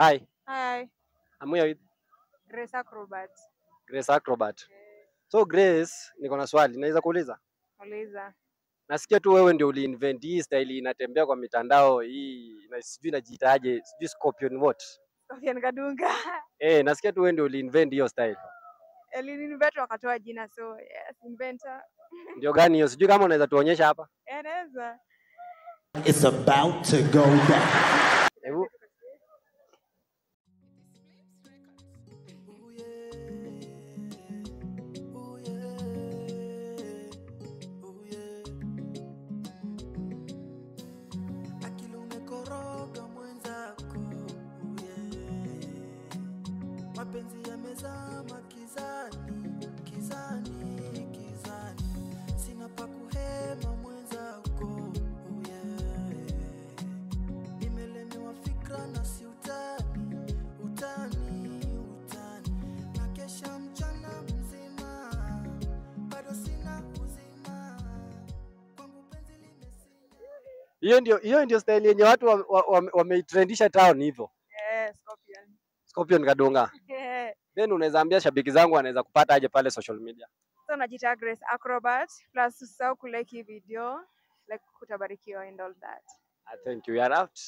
Hi, Hi, I'm here with Grace Acrobat. Grace Acrobat. So Grace, niko na swali, naweza kuuliza? Uliza. Nasikia tu wewe ndio uliinvent hii style inatembea kwa mitandao hii, na sijui inajiitaje, sijui Scorpion what. Scorpion Kadunga. Eh, nasikia tu wewe ndio uliinvent hiyo style. Aliniinvent wakatoa jina, so yes, inventor. Ndio gani hiyo? Sijui kama unaweza tuonyesha hapa. Eh, naweza. It's about to go down. Hebu. Akili umekoroga mwenzako, yeah. Mapenzi yamezama kizani, kizani, kizani. Sina pa kuhema mwenzako, yeah. Nimelemewa fikra na si utani, utani, utani. Nakesha mchana mzima, bado sina uzima. Kwangu penzi limesina. Hiyo ndio style yenye watu wameitrendisha town hivyo. Yes, Scorpion. Scorpion Kadunga. Yeah. Then unaweza ambia shabiki zangu wanaweza kupata aje pale social media? So najiita Grace Acrobat. Plus usisahau kulike hii video, like utabarikiwa and all that. Ah, thank you. We are out.